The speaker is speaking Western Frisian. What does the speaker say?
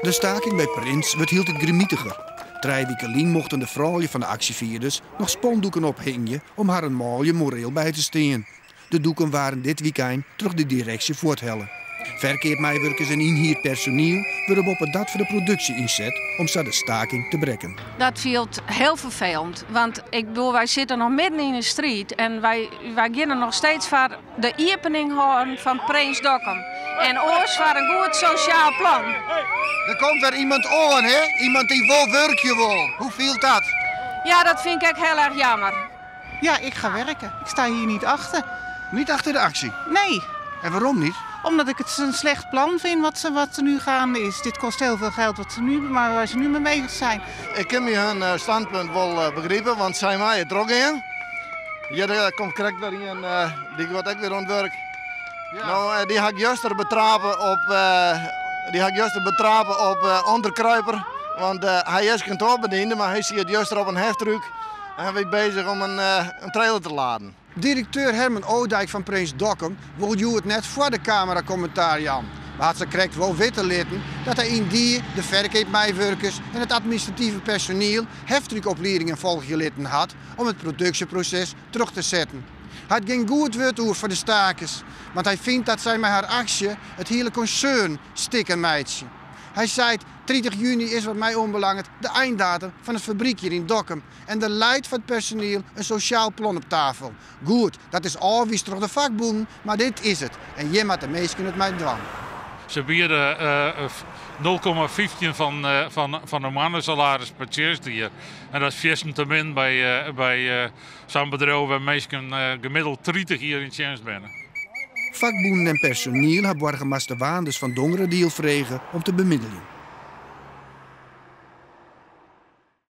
De staking by Prins wurdt hieltyd grimitiger. Trije wike lyn mochten de froulju fan de aksjefierders noch spandoeken ophingje om harren manlju moreel by te stean. De doeken waarden dit wykein troch de direksje fuorthelle. Ferkeapmeiwurkers en ynhierd personiel wurde boppedat foar de produksje ynset om sa de staking te brekken. Dat fielt hiel ferfelend, want ik bedoel, wy sitte noch midden yn de striid en wy, wy geane noch steeds foar de iepening hâlden fan Prins Dokkum en oars foar in goed sosjaal plan. Der komt wer iemand oan, hè? Iemand dy't wol wurkje wol. Hoe fielt dat? Ja, dat fyn ik ek hiel erch jammer. Ja, ik ga werken. Ik sta hier niet achter. Niet achter de actie? Nee. En waarom niet? Omdat ik het een slecht plan vind wat er nu gaande is. Dit kost heel veel geld wat ze nu, maar waar ze nu mee bezig zijn. Ik kin my hun standpunt wol begripe, want sy meie trochgean. Hjir komt krekt wer ien, dy giet ek wer oan it wurk. No, dy ha ik juster betrape op, dy ha ik juster betrape op ûnderkruiper. Want hy is kantoarbediende, mar hy siet juster op in heftruck en wie bezich om in trailer te laden. Direkteur Herman Odijk fan Prins Dokkum wol hjoed net foar de kamera kommentaar jaan, mar hat sakrekt wol witte litten dat hy yndie de ferkeapmeiwurkers en it administrative personiel heftruckopliedingen folgje litten hat om it produksjeproses troch te setten. Hy hat gjin goed wurd oer foar de stakers, want hy fynt dat sy mei har aksje it hiele konsern stikken meitsje. Hy seit, 30 juny is wat my oanbelanget de eindatum fan it fabryk hjir yn Dokkum en der leit foar it personiel in sosjaal plan op tafel. Goed, dat is ôfwiisd troch de fakbûnen, mar dit is it en hjir moatte minsken it mei dwaan. Se biede 0,15 fan in moannesalaris per tsjinstjier. En dat is fierstente min by sa'n bedriuw wêr't minsken gemiddeld 30 jier yn tsjinst binne. Fakbûnen en personiel ha boargemaster Waanders fan Dongeradiel frege om te bemiddeljen.